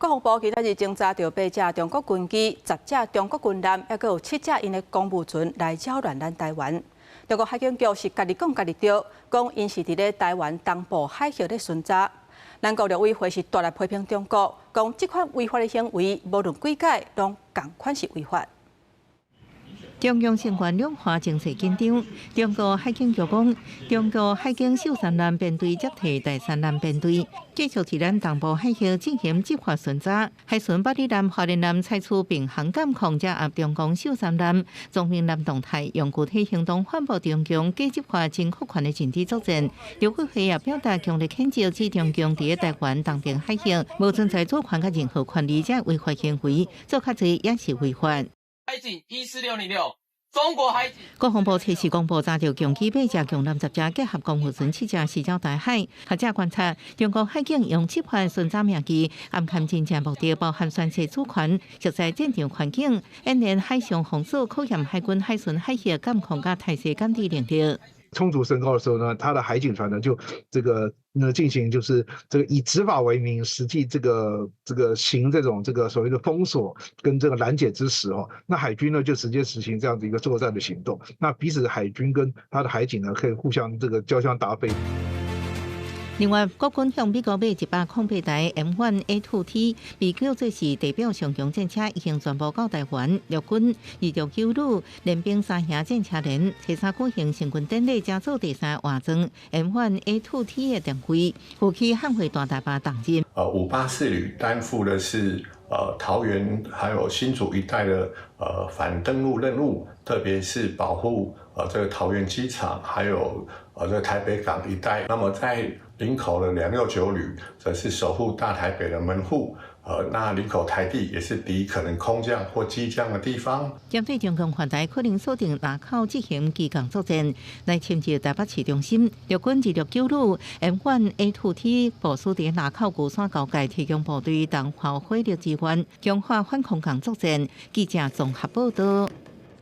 國防部今仔日偵查著八隻中國軍機、10隻中國軍艦，猶閣有七隻𪜶的公務船來擾亂咱台灣。中國海警局是家己講家己著，講𪜶是佇咧台灣東部海域咧巡查。咱國陸委會是大力批評中國，講這款違法的行為，無論幾擺攏仝款是違法。中共成員兩岸情勢緊張，中國海警局講，中國海警秀山艦編隊接替大山艦編隊，繼續佇咱東部海域進行執法巡查。海巡八里艦、花蓮艦採取並行監控，遮壓中共秀山艦、忠明艦動態，用具體行動反駁中共假執法爭擴權的認知作戰。陸委會也表達強烈譴責，指中共佇台灣東邊海域無存在主權佮任何權利，這違法行為，做較濟也是違法。海警14606，中國海警。國防部測試公布，查著共機八隻、共艦10隻，結合公務船七隻，四走台海。學者觀察，中國海警用執法巡查名義，暗藏真正目的，包含宣示主權、熟悉戰場環境、演練海上封鎖、考驗海軍海巡海域監控佮態勢監視能力。衝突升高的時候呢，他的海警船呢就這個呢進行就是這個以執法為名，實際這個行這種這個所謂的封鎖跟這個攔截之實哦，那海軍呢就直接實行這樣子一個作戰的行動，那彼此海軍跟他的海警呢可以互相這個交相答非。另外，國軍向美國買108台 M1A2T，被叫做是地表上強戰車，已經全部到台灣。陸軍269旅練兵三營戰車連，初三舉行成軍典禮，加做第三換裝 M1A2T 的定位，負起捍衛大台北重任。584旅擔負的是桃園還有新竹一帶的反登陸任務，特別是保護這個桃園機場，還有這個台北港一帶。那麼在林口的269旅，則是守護大台北的門戶。那林口台地也是敵可能空降或機降的地方。針對中共犯台可能鎖定林口執行機降作戰，來侵入台北市中心。陸軍269旅 M1A2T 部署佇林口龜山交界，提供部隊同炮火力支援，強化反空降作戰。記者綜合報道。